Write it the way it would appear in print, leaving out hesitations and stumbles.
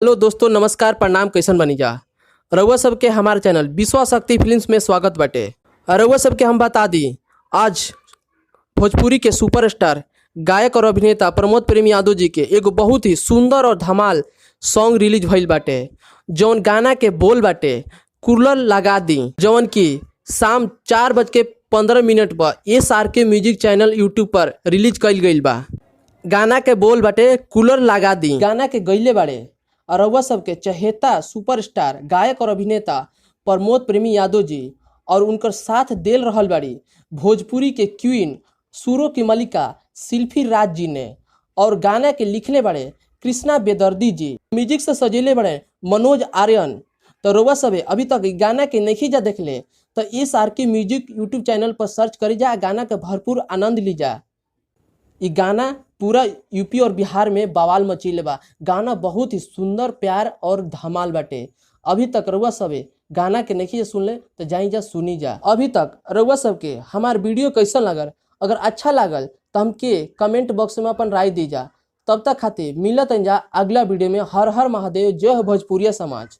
Hello दोस्तों, नमस्कार, प्रणाम। कैसन बनी जा रउआ सबके हमारे चैनल विश्वा शक्ति फिल्म्स में स्वागत बाटे। रउआ सबके हम बता दी, आज भोजपुरी के सुपरस्टार गायक और अभिनेता प्रमोद प्रेम यादव जी के एगो बहुत ही सुंदर और धमाल सॉन्ग रिलीज भइल बाटे, जौन गाना के बोल बाटे कूलर लगा दी, जौन की शाम 4:15 पर SRK music channel YouTube पर रिलीज कइल गइल बा। गाना के बोल बाटे कूलर लगा दी। गाना के गइले बाड़े और रउआ सबके चहेता सुपरस्टार गायक और अभिनेता प्रमोद प्रेमी यादव जी और उनकर साथ देल रहल बाड़ी भोजपुरी के क्वीन सुरों की मलिका शिल्पी राज जी ने और गाना के लिखले बाड़े कृष्णा बेदर्दी जी, म्यूजिक से सजेले बाड़े मनोज आर्यन। तो रउआ सबे अभी तक इ गाना के नहीं जा देखले तो SRK music YouTube channel पर सर्च करी जा, गाना के भरपूर आनंद ली जा। इ गाना पूरा यूपी और बिहार में बवाल मचीले बा। गाना बहुत ही सुंदर, प्यार और धमाल बाटे। अभी तक रउआ सबे गाना के नहीं सुनले तो जाई जा सुनी जा। अभी तक रउआ सबके हमार वीडियो कैसन लागल? अगर अच्छा लागल तो हमके कमेंट बॉक्स में अपन राय दी जा। तब तक खातिर मिलत जा अगला वीडियो में। हर हर महादेव, जय हो भोजपुरिया समाज।